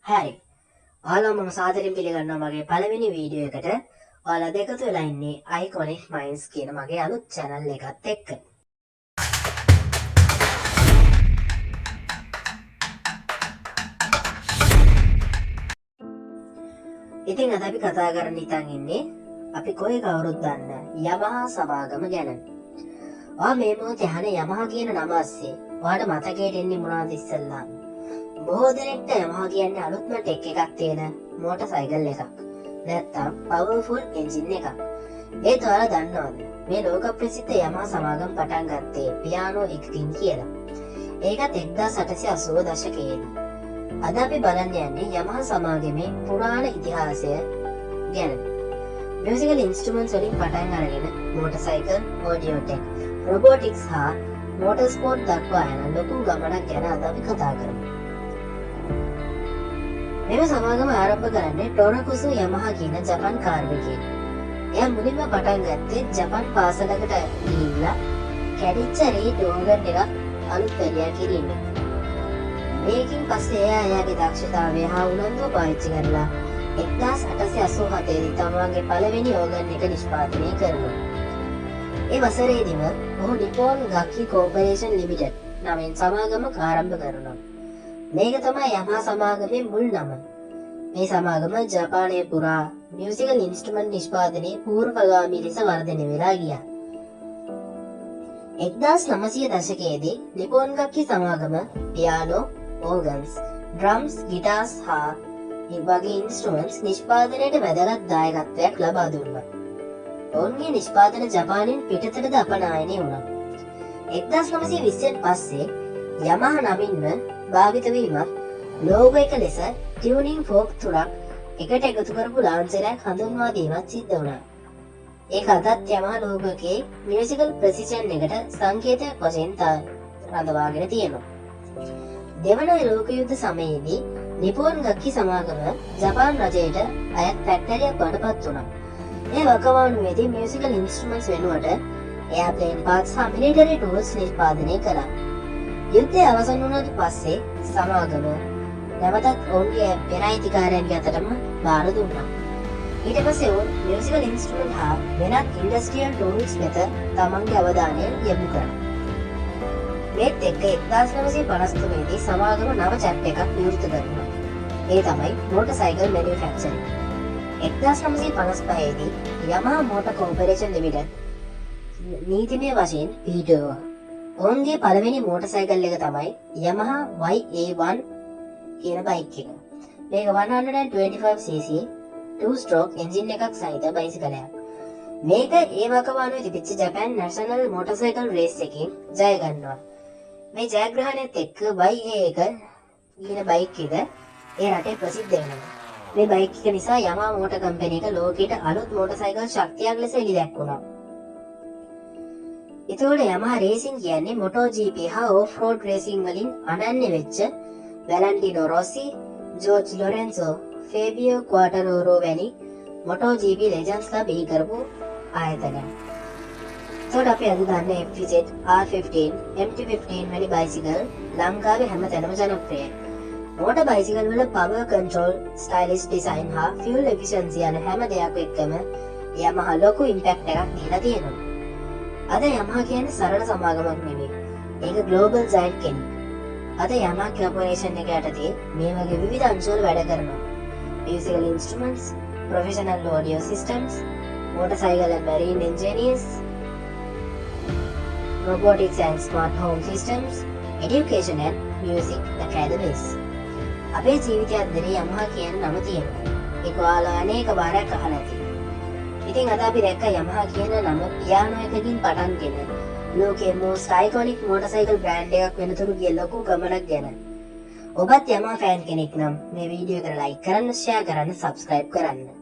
හරි. ඔයාලව මම සාදරයෙන් පිළිගන්නවා මගේ පළවෙනි වීඩියෝ එකට. ඔයාලා අද එකතු වෙලා ඉන්නේ Iconic Minds කියන මගේ අලුත් channel එකත් එක්ක. ඉතින් අද අපි කතා කරන්න හිතන් ඉන්නේ අපි කොයි කවුරුත් දන්න යමහා සමාගම ගැන. ඔයා මේ මොහොතේ අහන යමහා කියන නම අස්සේ ඔයාට මතකයට එන්නේ මොනවද ඉස්සෙල්ලාම? බොහෝ දෙනෙක්ට යමහා කියන්නේ අලුත්ම ටෙක් එකක් තියෙන මෝටර් සයිකල් එකක්. නැත්තම් පවර්ෆුල් එන්ජින් එකක්. ඒත් ඔයාලා දන්නවද මේ ලෝක ප්‍රසිද්ධ යමහා සමාගම පටන් ගත්තේ පියානෝ එකකින් කියලා? ඒකත් 1880 දශකයේදී. අද අපි බලන්න යන්නේ යමහා සමාගමේ පුරාණ ඉතිහාසය ගැන. මියුසිකල් ඉන්ස්ට්‍රුමන්ට්ස් වලින් පටන් අරගෙන motor cycle, audio tech, robotics හා මෝටර් ස්පෝර්ට් දක්වා යන ලොකු ගමනක් ගැන අද අපි කතා කරමු. මෙම සමාගම ආරම්භ කරන්නේ ටොරකුසු යමහා කියන ජපන් කාර්මිකයෙක්. එයා මුලින්ම පටන් ගත්තේ ජපන් පාසලකට ගිහිල්ලා කැඩිච්ච රීඩ් ඕගන් එකක් අලුත් වැඩියා කිරීමෙන්. මේකින් පස්සේ එයා එයාගේ දක්ෂතාවය හා උනන්දුව පාවිච්චි කරලා 1887 දී තමන්ගේ පළවෙනි ඕගන් එක නිෂ්පාදනය කරනවා. ඒ වසරේදීම ඔහු නිපෝන් ගක්කි කෝපරේෂන් ලිමිටඩ් නමින් සමාගමක් ආරම්භ කරනවා. මේක තමයි යමහා සමාගමේ මුල් නම. මේ සමාගම ජපානය පුරා මියුසිකල් ඉන්ස්ට්‍රුමන්ට් නිෂ්පාදනයේ පූර්වගාමී ලෙස වර්ධනය වෙලා ගියා. 1900 දශකයේදී නිපෝන් ගක්කි සමාගම පියානෝ, ඕගන්ස්, ඩ්‍රම්ස්, ගිටාර්ස් හා වගේ ඉන්ස්ට්‍රුමන්ට්ස් නිෂ්පාදනයට වැදගත් දායකත්වයක් ලබා දුන්නා. ඔවුන්ගේ නිෂ්පාදන ජපානයෙන් පිටතටද අපනායනය වුණා. 1920න් පස්සේ යමහා නමින්ම භාවිත වීමත් ලෝගෝ එක ලෙස ටියුනින් ෆෝක් තුනක් එකට එකතු කරපු ලාංඡනයක් හඳුන්වා දීමත් සිද්ධ වුණා. ඒක අදත් යමහා ලෝගෝ එකේ මියුසිකල් ප්‍රසිෂන් එකට සංකේතයක් වශයෙන් රඳවාගෙන තියෙනවා. දෙවන ලෝක යුද්ධ සමයේදී නිපෝන් ගක්කි සමාගම ජපාන් රජයට අයත් ෆැක්ටරියක් බවට පත් වුණා. ඒ වකවානුවේදී මියුසිකල් ඉන්ස්ට්‍රුමන්ට්ස් වෙනුවට එයාප්ලේන් පාර්ට්ස් හා මිලිටරි ටූල්ස් නිෂ්පාදනය කළා. යුද්ධය අවසන් වුණාට පස්සේ සමාගම නැවතත් ඔවුන්ගේ පෙර අයිතිකාරයන්ගේ අතටම භාර දුන්නා. ඊට පස්සේ ඔවුන් මියුසිකල් ඉන්ස්ට්‍රුමන්ට් හා වෙනත් ඉන්ඩස්ට්‍රියල් ටූල්ස් වෙත තමන්ගේ අවධානය යොමු කරා. මේත් එක්ක 1953 දී සමාගම නව චැප්ටර් එකක් විවෘත කරනවා. ඒ තමයි මෝටර් සයිකල් මැනුෆැක්චරිං. 1955 දී යමහා මෝටර් කෝපරේෂන් ලිමිටඩ් නීතිමය වශයෙන් පිහිටුවා. ඔවුන්ගේ පළවෙනි මෝටර් සයිකල් එක තමයි Yamaha YA1 කියන බයික් එක. මේක 125cc 2 stroke engine එකක් සහිත බයිසිකලයක්. මේක ඒ වකවානුවේ තිබිච්ච ජපාන් නැෂනල් මෝටර්සයිකල් රේස් එකකින් ජය ගන්නවා. මේ ජයග්‍රහණයත් එක්ක YA එක කියන බයික් එක ඒ රටේ ප්‍රසිද්ධ වෙනවා. මේ බයික් එක නිසා Yamaha motor company එක ලෝකෙට අලුත් මෝටර්සයිකල් ශක්තියක් ලෙස එළි දැක්වුණා. එතකොට Yamaha racing කියන්නේ MotoGP හා ඔෆ් රෝඩ් රේසිං වලින් අනන්‍ය වෙච්ච වැලන්ටිනෝ රොසි, ජෝර්ජ් ලොරෙන්සෝ, ෆේබියෝ ක්වාටරෝරෝ වැනි MotoGP ලෙජන්ඩ්ස්ලා බිහි කරපු ආයතනයක්. එතකොට අපි අද දන්න FZ, R15, MT-15 වැනි බයිසිකල් ලංකාවේ හැමතැනම ජනප්‍රියයි. මෝටර් බයිසිකල් වල පවර් කන්ට්‍රෝල්, ස්ටයිලිෂ් ඩිසයින් හා ෆියුල් එෆිෂියන්සි යන හැම දෙයක් එක්කම Yamaha ලොකු ඉම්පැක්ට් එකක් දීලා තියෙනවා. අද Yamaha කියන්නේ සරල සමාගමක් නෙමෙයි. ඒක ග්ලෝබල් ජයන්ට් කෙනෙක්. අද Yamaha corporation එක යටතේ මේ වගේ විවිධ අංශවල වැඩ කරනවා. Musical instruments, professional audio systems, motorcycle and marine engineers, robotics and smart home systems, education and music academies. අපේ ජීවිතය අතරේ Yamaha කියන නම තියෙනවා. ඒක ඔයාලා අනේක වාරයක් අහලා ඇති. ඉතින් අද අපි දැක්ක Yamaha කියන නම පියානෝ එකකින් පටන්ගෙන ලෝකයේ most iconic motorcycle brand එකක් වෙනතුරු ගිය ලොකු ගමනක් ගැන. ඔබත් Yamaha fan කෙනෙක් නම් මේ වීඩියෝ එකට ලයික් කරන්න, ෂෙයා කරන්න, සබ්ස්ක්‍රයිබ් කරන්න.